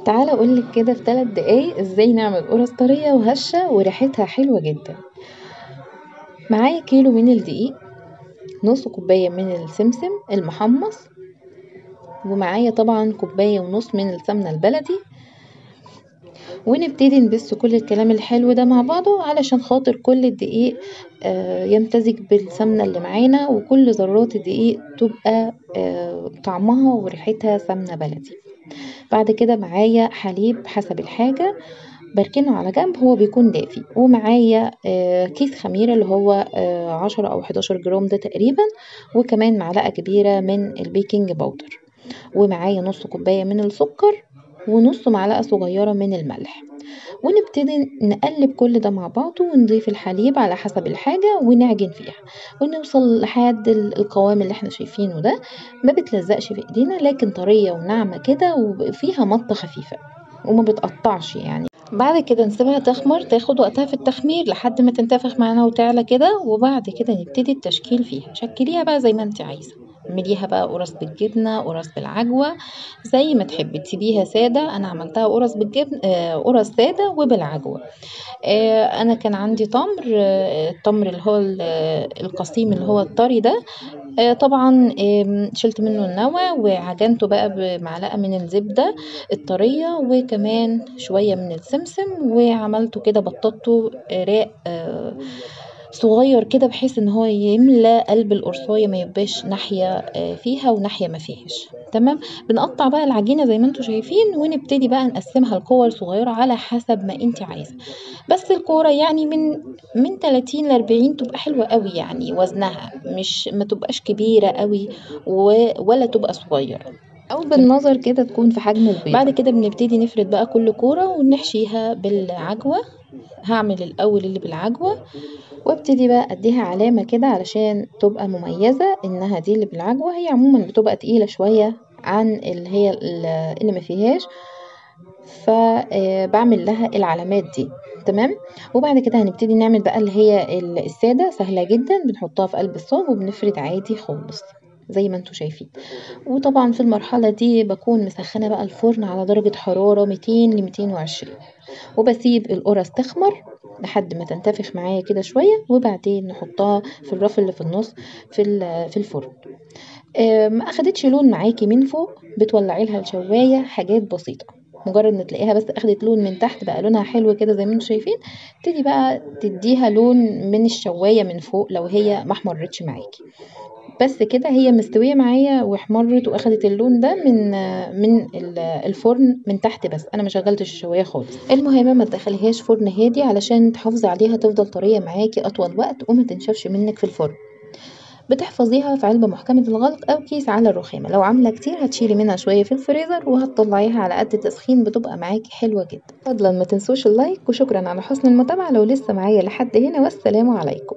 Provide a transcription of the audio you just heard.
تعالى اقولك كده في 3 دقايق ازاي نعمل قرص طرية وهشة وريحتها حلوة جدا. معايا كيلو من الدقيق، نص كوباية من السمسم المحمص، ومعايا طبعا كوباية ونص من السمنة البلدي. ونبتدي نبس كل الكلام الحلو ده مع بعضه علشان خاطر كل الدقيق يمتزج بالسمنة اللي معانا، وكل ذرات الدقيق تبقى طعمها وريحتها سمنة بلدي. بعد كده معايا حليب حسب الحاجة بركنه على جنب، هو بيكون دافي. ومعايا كيس خميرة اللي هو 10 أو 11 جرام ده تقريبا، وكمان معلقة كبيرة من ال baking powder، ومعايا نص كوباية من السكر، ونص معلقة صغيرة من الملح. ونبتدي نقلب كل ده مع بعضه، ونضيف الحليب على حسب الحاجة ونعجن فيها، ونوصل لحد القوام اللي احنا شايفينه ده. ما بتلزقش في ايدينا، لكن طرية وناعمة كده، وفيها مطة خفيفة وما بتقطعش يعني. بعد كده نسيبها تخمر، تاخد وقتها في التخمير لحد ما تنتفخ معانا وتعلى كده. وبعد كده نبتدي التشكيل فيها. شكليها بقى زي ما انت عايزة، اعمليها بقى قرص بالجبنة، قرص بالعجوة، زي ما تحبي. تسيبيها سادة، انا عملتها قرص بالجبن، قرص سادة وبالعجوة. انا كان عندي تمر، التمر اللي هو القسيم اللي هو الطري ده، طبعا شلت منه النوى وعجنته بقى بمعلقة من الزبدة الطرية وكمان شوية من السمسم، وعملته كده بططته راق صغير كده بحيث ان هو يملى قلب القرصايه، ما يبقاش ناحية فيها وناحية ما فيهاش. تمام. بنقطع بقى العجينة زي ما انتم شايفين، ونبتدي بقى نقسمها لكور صغيرة على حسب ما انت عايزه. بس الكورة يعني من 30 ل 40 تبقى حلوة قوي، يعني وزنها مش ما تبقاش كبيرة قوي ولا تبقى صغيرة، او بالنظر كده تكون في حجم البيض. بعد كده بنبتدي نفرد بقى كل كورة ونحشيها بالعجوه. هعمل الاول اللي بالعجوه، وابتدي بقى اديها علامة كده علشان تبقى مميزة انها دي اللي بالعجوه. هي عموما بتبقى تقيلة شوية عن اللي هي اللي ما فيهاش، فبعمل لها العلامات دي. تمام. وبعد كده هنبتدي نعمل بقى اللي هي السادة، سهلة جدا، بنحطها في قلب الصاج وبنفرد عادي خالص زي ما انتم شايفين. وطبعا في المرحلة دي بكون مسخنه بقى الفرن على درجه حرارة 200 ل 220، وبسيب القرص تخمر لحد ما تنتفخ معايا كده شوية، وبعدين نحطها في الرف اللي في النص في الفرن. ما اخدتش لون معاكي من فوق، بتولعي لها الشوايه حاجات بسيطة، مجرد ما تلاقيها بس اخدت لون من تحت بقى لونها حلو كده زي ما انتم شايفين، تبتدي بقى تديها لون من الشوايه من فوق لو هي ما احمرتش معاكي. بس كده هي مستوية معايا واحمرت واخدت اللون ده من الفرن من تحت، بس انا ما شغلتش الشوايه خالص. المهم ما تدخليهاش فرن هادي علشان تحافظي عليها تفضل طرية معاكي اطول وقت وما تنشفش منك في الفرن. بتحفظيها في علبة محكمة الغلق او كيس على الرخامه. لو عامله كتير هتشيلي منها شوية في الفريزر وهتطلعيها على قد التسخين، بتبقى معاكي حلوة جدا. فضلا ما تنسوش ال like، وشكرا على حسن المتابعة لو لسه معايا لحد هنا، والسلام عليكم.